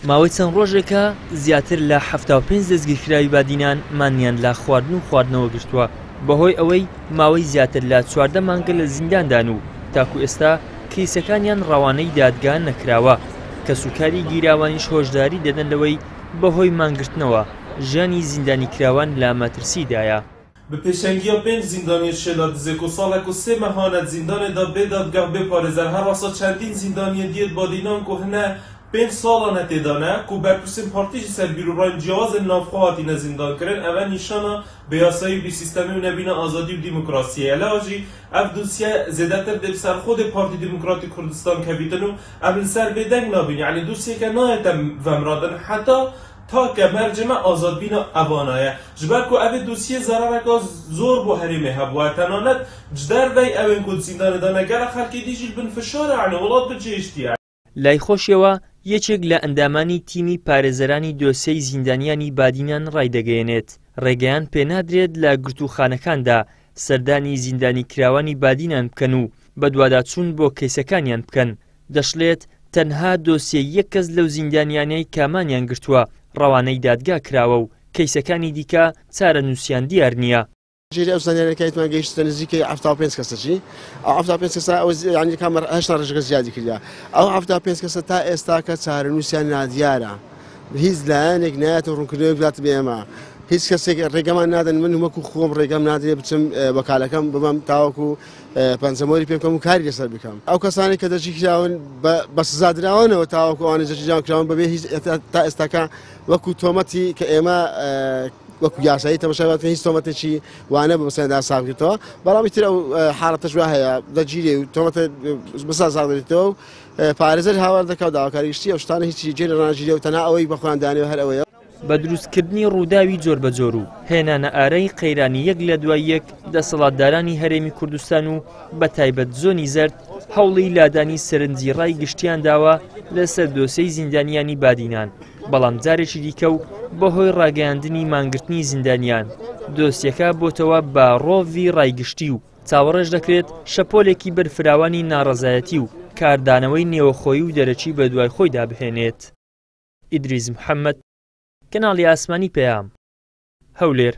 ماوەی چەند ڕۆژێکە زیاتر لە 75 دەستگیرکراوی بادینان مانیان لە خواردن و خواردنەوە گرتووە بەهۆی ئەوەی ماوەی زیاتر لە 14 مانگە لە زینداندان و تاکو ئێستا کەیسەکانیان ڕەوانەی دادگا نەکراوە کەسوکاری گیراوانیش هۆشداری دەدەن لەوەی بەهۆی مانگرتنەوە ژیانی زیندانیکراوان لە مەترسیدایە. Bi pêşengiya pênc zîndaniyên Şêladizê ku salek û sê mehan e di zîndanê de bê dadgeh bê parêzer her wesa çendîn zîndaniyên diyê di Badînan ku hine pênc salan e tê de ne ku berpirsên partî ji ser bîr û rayên ciyawaz ên navxwe hatîne zîndankirin ev e nîşana bêyasayî û bîsîstemî û nebîna azadî û dîmokrasiyê ye lewa jî ev dosye zêdetir dê bi ser xwedê Partî Demokratî Kurdistan kevîtin û em li ser bêdeng nabîn yanî dosyeke nayête vemradin heta Ta ke mercê me azadbîna evana ye. Ji ber ku evê dosiyê zerareka zor bo herêmê hebûye. Tenanet ji dervey ewên ku di zîndanê de ne gelek xelkê dî jî li bin fişar e yanî welat bi cih hiştiye. لای خۆشیەوە یەکێک لە ئەندامانی تیمی پارێزەرانی دۆسیەی زیندانیانی بادینان ڕایدەگەیەنێت، ڕێگەیان پێنادرێت لە گرتووخانەکاندا سەردانی زیندانیکراوانی بادینان بکەن و بەدواداچوون بۆ کەیسەکانیان بکەن، دەشڵێت، تەنها دۆسیەی یەک کەس لەو زیندانیانەی کە مانیان گرتووە ڕەوانەی دادگا کراوە و کەیسەکانی دیکە چارەنووسیان دیار نییە. ژیری ئەو زانیاریە کە ئیتمان گەیشتە نزیکەی 75 کەسەچی ئەو 75 کەسە ئەو یعنی کامە هەشتا ڕێژەکە زیادی کردە ئەو 75 کەسە تا ئێستاکە چارەنووسیان نادیارە هیچ لایەنێک نایەت و ڕوونکردنەوەی بدات بە ئێمە هیچ کەسێک ڕێگەمان نادەن من وەکو خۆم ڕێگەم نادرێ بچم وەکالەکەم ببەم تاوەکو پەنجەمۆری پێ بکەم و کاری لەسەر بکەم ئەو کەسانەی کە دەستگیرکراون بە سزادراوەنەوە تاوەکو ئەوانەی دەستگیران کراون بەبێ هیچ تا ئێستاکە وەکو تۆمەتی کە ئێمە وەکو یاسایی تەماشای بکەین هیچ تۆمەتێکی وانە بە بەسەردا ساغ بکرێتەوە بەڵام ئیتر ئەو حاڵەتەش وا هەیە دەگیرێ و تۆمەتە بەسەر ساغ دەبێتەوە و پارێزەر هاوار دەکا و داواکاری گشتی ئەو شتانە هیچی جێ لە ڕاناگیرێ و تەنها ئەوەی بە خۆیان دانێ هەر ئەوەیە. بە دروستکردنی ڕووداوی جۆربەجۆر و هێنانە ئارای قەیرانی یەک لە دوای یەک دەسەڵاتدارانی هەرێمی کوردستان و بە تایبەت زۆنی زەرد هەوڵی لادانی سەرنجی ڕای گشتیان داوە لەسەر دۆسێی زیندانیانی بادینان بەڵام جارێکی دیکە و بەهۆی ڕاگەیاندنی مانگرتنی زیندانیان دۆسیەکە بۆتەوە بە ڕۆڤی ڕای گشتی و چاوەڕێش دەکرێت شەپۆلێکی بەرفراوانی ناڕەزایەتی و کاردانەوەی نێوەخۆیی و دەرەکی بەدوای خۆیدا بهێنێت. ئیدریس محەمەد، کەناڵی ئاسمانی پەیام، هەولێر.